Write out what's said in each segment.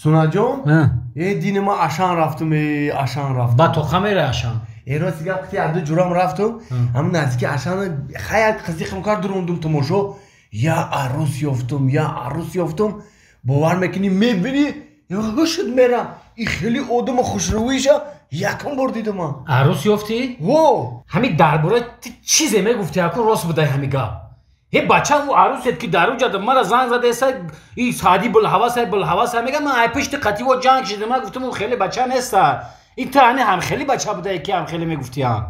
Сунаҷон, э дини ма Ашан рафтум, э Ашан рафтум. Ба тоқа мере Ашан? Э рости гап қити аду ҷурам рафтум, ҳамин наздики Ашан хай як қизиқим кард дурундум тамошо, я арӯс ёфтум, я арӯс ёфтум. Бовар мекунӣ мебинӣ, ҳушд мерам. И хеле одами хушрӯиша якум бор дидам. Арӯс ёфтӣ? Во! Ҳамин дар бораи ту чизе мегуфтӣ, аку рост будай ҳамин гап. Ҳе бача ӯ арӯсет ки дар уҷада мара занг задаеса, и саъди булҳаваса, булҳаваса мега, ман ай пишти қативо ҷанг шидам, ман гуфтам ӯ хеле бача неста. И ту ҳани ҳам хеле бача будае ки ҳам хеле мегуфтиам.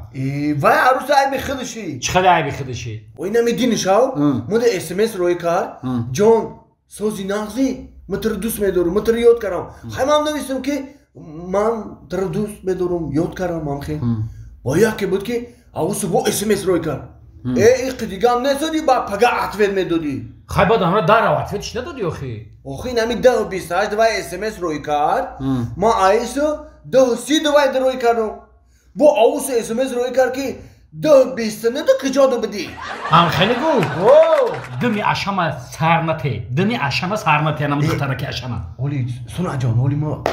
Вай арӯса айби худаши. Чӣ хеле айби худаши? Ой намединишав, мода смс рӯй кард, ҷон сози нағзи, ман туро дӯст медорам, ман туро ёд кардам. Хай ман навистам ки ман туро дӯст медорам, ёд кардам ман хел. Ва яке буд ки авусу бо смс рӯй кард. Э иқи дигам несоди, ба пага ответ медодӣ. Хай баъд амра дарав ответ чӣ надодӣ охи? Охи нами 10:28 давай смс рӯй кард, ман аису 10:30 давай рӯй кардам. Бо авусу смс рӯй кард ки 10:29 ду куҷо ду бидӣ? Ҳам хеле гу? Дими ашама сарнате, дими ашама сарнате, анам духтараки ашама. Оли Сунаҷон, оли ма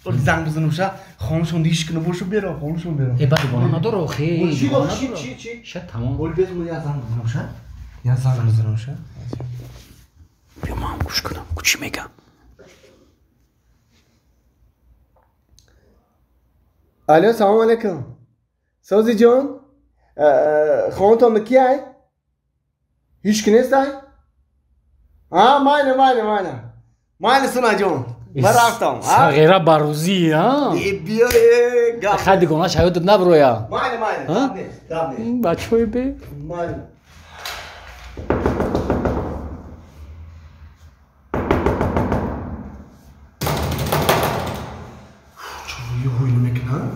занг бизанамша, хонашон иш кунам бошу берам, хонашон берам. Э баъд дугона надора охи. Чи чи чи? Ша тамом. Оли без мо я занг бизанамша. Я занг бизанамша. Биё ман гӯш кунам, ку чӣ мегам. Алло, салом алейкум. Сози ҷон, хонатон ки ай? Ҳеч ки нест ай? А, майна, майна, майна. Майна Сунаҷон. Ман рафтам. Сағира барӯзӣ, а? Биё, э, гап. Хай дигона шаёдат наброя. Майна, майна, гап нест, гап нест. Бачаҳои бе. Майна. Чӯ ҳуй намекунад?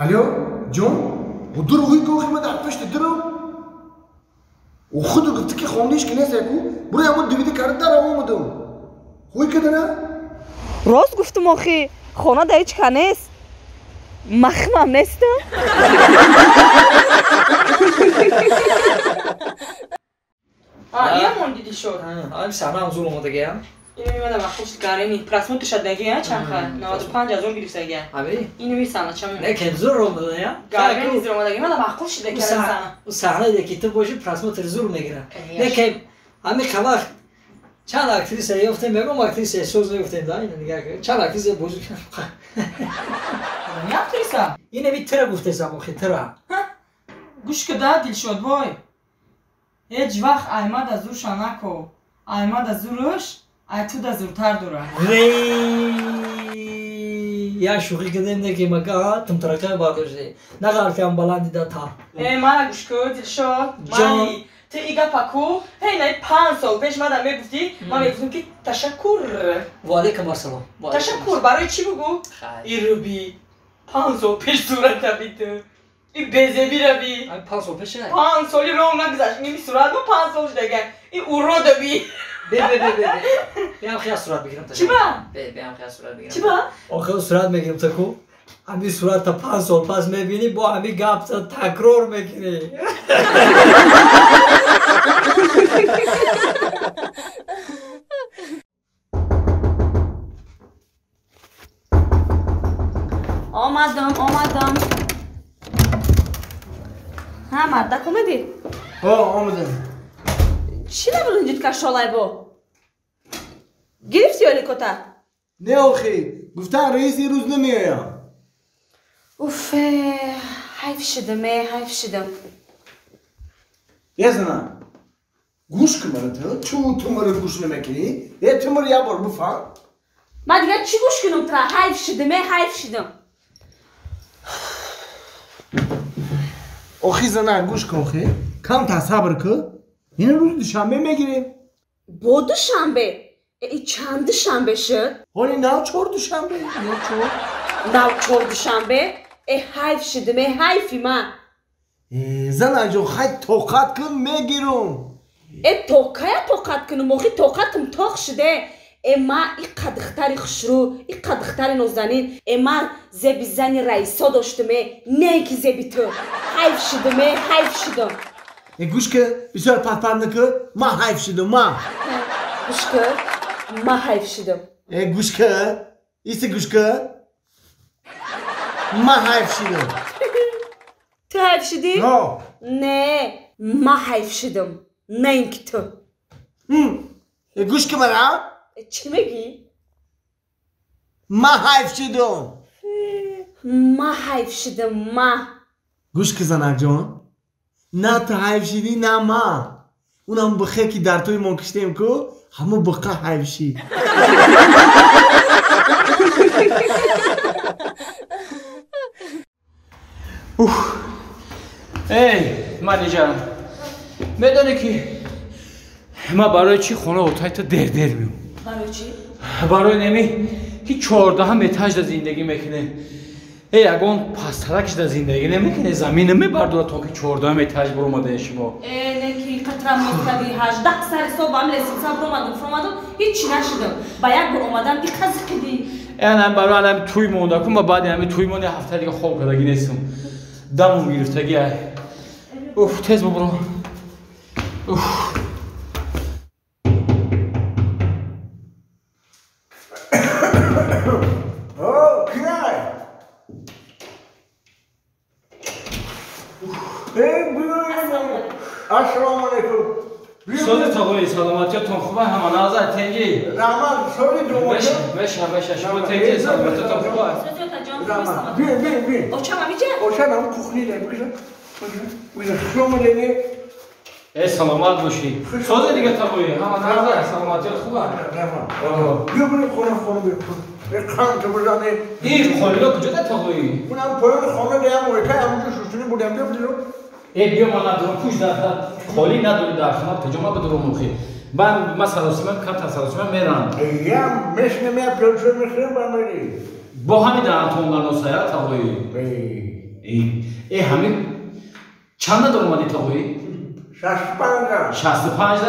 Алло, ҷон? О дур ҳуй ки охи ман дар пишти дурам. О худу гуфти ки хондаиш ки нест яку, буро ямон дивиди карда дар омадам. Ҳуй кадана? Рост гуфтум охи, хона да ҳеч ка нест. Махмам нестам. А, иамон диди шуд. Ам саҳнаам зур омадагиам. Инами мада махуш гарени просмотр шадаги, а чанха 95 000 гирифтаги. Аби? Инами саҳначам. Не, ке зур омадая. Гарени зур омадаги, мада махуш шидаги саҳна. У саҳна ки ту боши просмотр зур мегира. Не ке ами қавақт чанд актриса ёфтем, мегом актриса соз мегуфтем да, ина нигоҳ кун. Чанд актриса бозӣ кард. Не актриса? Инами тира гуфтесам охи тира. Гӯш куда Дилшод бой. Ҳеҷ вақт Аймада зурша нако. Аймада зуруш ай ту да зуртар дора. Я шӯхӣ кардем не ки мака тумтаракай бардоште. Нағалтиам баланди да та. Э мана гӯш ку Дилшод. Мани ту и гапа ку ҳей най 5 сол пеш мада мегуфтӣ, ман мегуфтам ки ташаккур. Ва алейкум ассалом. Ташаккур барои чӣ бугу? И руби 5 сол пеш сурата би ту. И безебира би. Ай 5 сол пеш ай. 5 соли роҳ нагузашт. Ними сурат мо 5 сол шудага. И урода би. Бе бе бе бе. Биам хия сурат бигирам та. Чӣ ба? Бе биам хия сурат бигирам. Чӣ ба? Охир сурат мегирам та ку. Ҳами сурат та 5 сол пас мебинӣ, бо ҳами гап та такрор мекунӣ. Омадам, омадам. Ҳа, мардак омадӣ? Ҳо, омадам. Чӣ набуринҷид кашолай бо? Гирифтӣ ёликота? Не охи, гуфтан раис ин рӯз намеоям. Уф, ҳайф шидам, э, ҳайф шидам. Е зана, гӯш кун мара ту, чун ту мара гӯш намекунӣ? Е ту мара як бор бифаҳм. Ман дигар чӣ гӯш кунам тура? Ҳайф шидам, э, ҳайф шидам. Охи зана, гӯш кун охи. Камтар сабр кун. Ин рӯзи душанбе мегирем. Бо душанбе? Э, чанд душанбе шуд? Ҳоли нав чор душанбе, нав чор. Нав чор душанбе? Э, ҳайф шидам, э, ҳайфи ман. Э, занаҷон, хай тоқат кун, мегирум. Э, то кая тоқат кунам? Охи тоқатам тоқ шуде. Э, ма иқа духтари хушрӯ, иқа духтари нозанин. Э, ман зеби зани раисо доштам, э, не ки зеби ту. Ҳайф шидам, э, ҳайф шидам. Гӯш ки, бисёр пат-пат накун, ман ҳайф шудам, ман. Гӯш ки, ман ҳайф шудам. Гӯш ки, иси гӯш ки, ман ҳайф шудам. Ту ҳайф шудӣ? Не, ман ҳайф шудам, на ин ки ту. Гӯш ки мара. Чӣ мегӣ? Ман ҳайф шудам. Ман ҳайф шудам, ман. Гӯш ки занакҷон, на ту ҳайф шидӣ, на ман. Унам бихе ки дар тӯи мо киштем ку, ҳамо биқа ҳайф шид. Эй, манижа, медонӣ ки ман барои чӣ хона отайта дер-дер меом? Барои чӣ? Барои неми ки 14 этажда зиндагӣ мекунем. Эй, ягон пасттаракшда зиндагӣ намекунед, замин мебардорад то ки 14 этаж биромадаe шумо. Э, не ки қатра москави 18 сари соб ам лесица биромадам, фуромадам, ҳеҷ нашидам. Ба як бор омадан иқазиқидӣ. Э, анам барои анам тӯй монда ку, ма баъди ҳами тӯй монда ҳафта дига хоб кардагӣ нестам. Дамум гирифтагӣ ай. Уф, тез бубро. Уф. Ассалому алайкум. Сози тоғои, саломатиятон хуба, ҳама назар тенҷи. Раҳмат, сози думоҷа. Меша, меша, шумо тенҷи, саломатиятон хуба. Раҳмат. Бин, бин, бин. Очам амиҷа? Очам ам кухни дар, бикша. Бикша, хуш омадед. Э, саломат бошӣ. Сози дига тоғои, ҳама назар, саломатият хуба. Раҳмат. Биё бирем хона, хона биё. Қанд бизанед. Ин холиё куҷо дар тоғои? Унам поёни хона даям, ойкай ҳамонҷо шуштунӣ будам, биё бирем. Э, биё ман надорам, пӯш дар холӣ надорӣ дар хона, куҷо ман бидорам охи? Ман саросима, камтар саросима мерам. Ям мешинем, я пиёлчо мехӯрем, ба мерӣ. Бо ҳами даҳантон наносая тоғои. Э, ҳами чанд надор омадӣ тоғои? 65. 65?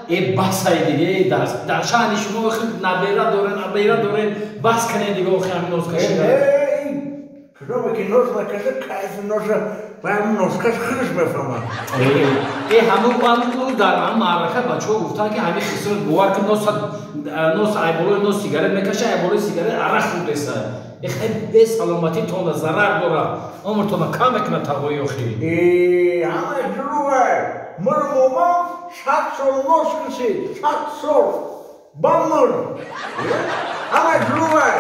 Э, басай диге, дар шаҳри шумо охи набера дорен, набера дорен, бас кунед диге охи ҳами ноз кашида. Кадоме ки ноз накаша, кайфи ноза баям нозкаш худаш мефаҳмад. Э, ҳамун дар ҳамун маърака бачаҳо гуфтанд ки ҳамин хисро бовар кун, нос айболои нос сигарет мекаша, айболои сигарет арақ хӯрдеса. Э, хеле бесаломатитонда зарар дорад, умртонро кам мекунад тағои охи. Э, ҳамааш дурӯғ. Ман момам 100 сол нос кашид, 100 сол ба мурд. Ҳамааш дурӯғ.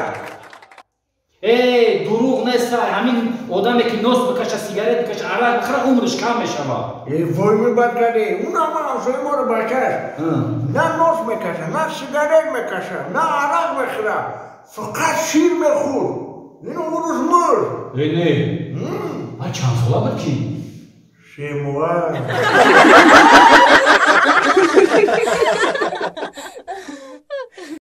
Э, дурӯғ нест, ҳамин одаме ки нос бикаша, сигарет бикаша, арақ бихӯра, умраш кам мешавад. Э, вой мебад кардӣ. Ун ҳама ҳамсояи моро бачааш на нос мекаша, на сигарет мекаша, на арақ мехӯра, фақат шир мехӯрд. Ин рӯз мурд. Э, не. А чанд сола буд ки? 3 моҳа.